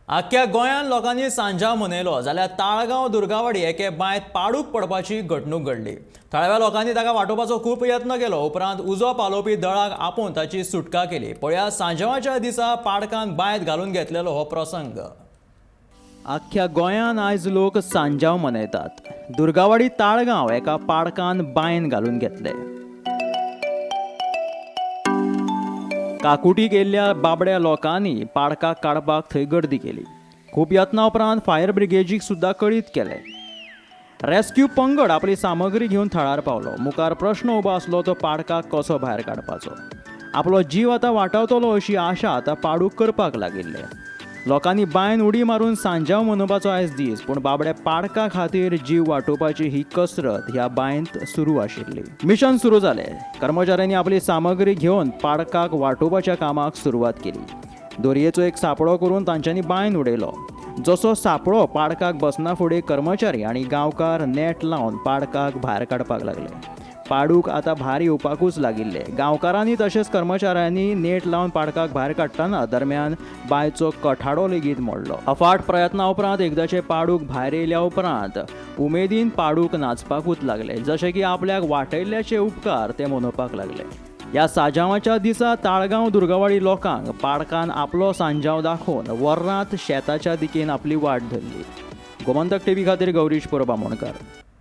आख्ख्या गोंयांत लोकांनी सांजाव मनयलो जाल्यार ताळगांव दुर्गावाडी एके बांयत पाडूक पडपाची घडणूक घडली. थळाव्या लोकांनी ताका वाटोवपाचो खूब यत्न केलो. उपरांत उजो पालोवपी दळाक आपोवन ताची सुटका केली. पळया सांजावाच्या दिसा पाडकान बांयत घालून घेतलेलो हो प्रसंग. आख्ख्या गोंयांत आयज लोक सांजाव मनयतात. दुर्गावाडी ताळगांव एका पाडकान बांयन घालून घेतले. काकुटी केल्ल्या बाबड्या लोकांनी पाडकाक काडपाक थंय गर्दी केली. खूब यत्ना उपरांत फायर ब्रिगेजीक सुद्दां कळीत केलें. रेस्क्यू पंगड आपली सामग्री घेवन थळार पावलो. मुखार प्रश्न उबो आसलो तो पाडकाक कसो भायर काडपाचो. आपलो जीव आतां वाटावतलो अशी आशा आतां पाडूक करपाक लागिल्ले. लोकांनी बांयन उडी मारून सांजाव मनोवपाचो आयज दीस, पूण बाबड्या पाडका खातीर जीव वाटोवपाची ही कसरत ह्या बांयंत सुरू आशिल्ली. मिशन सुरू जालें. कर्मचाऱ्यांनी आपली सामग्री घेवन पाडकाक वाटोवपाच्या कामाक सुरवात केली. दोरयेचो एक सांपळो करून तांच्यांनी बांयन उडयलो. जसो सांपळो पाडकाक बसना फुडें कर्मचारी आनी गांवकार नेट लावन पाडकाक भायर काडपाक लागले. पाडूक आतां भायर येवपाकूच लागिल्ले. गांवकारांनी तशेंच कर्मचाऱ्यांनी नेट लावन पाडकाक भायर काडटना दरम्यान बांयचो कठाडो लेगीत मोडलो. अफाट प्रयत्ना उपरांत एकदाचे पाडूक भायर येयल्या उपरांत उमेदीन पाडूक नाचपाकूच लागले, जशें की आपल्याक वाटयल्ल्याचे उपकार ते मनोवपाक लागले. ह्या सांजावाच्या दिसा ताळगांव दुर्गावाडी लोकांक पाडकान आपलो सांजाव दाखोवन वर्रांत शेताच्या दिकेन आपली वाट धरली. गोमंतक टीव्ही खातीर गौरीश परब आमोणकर.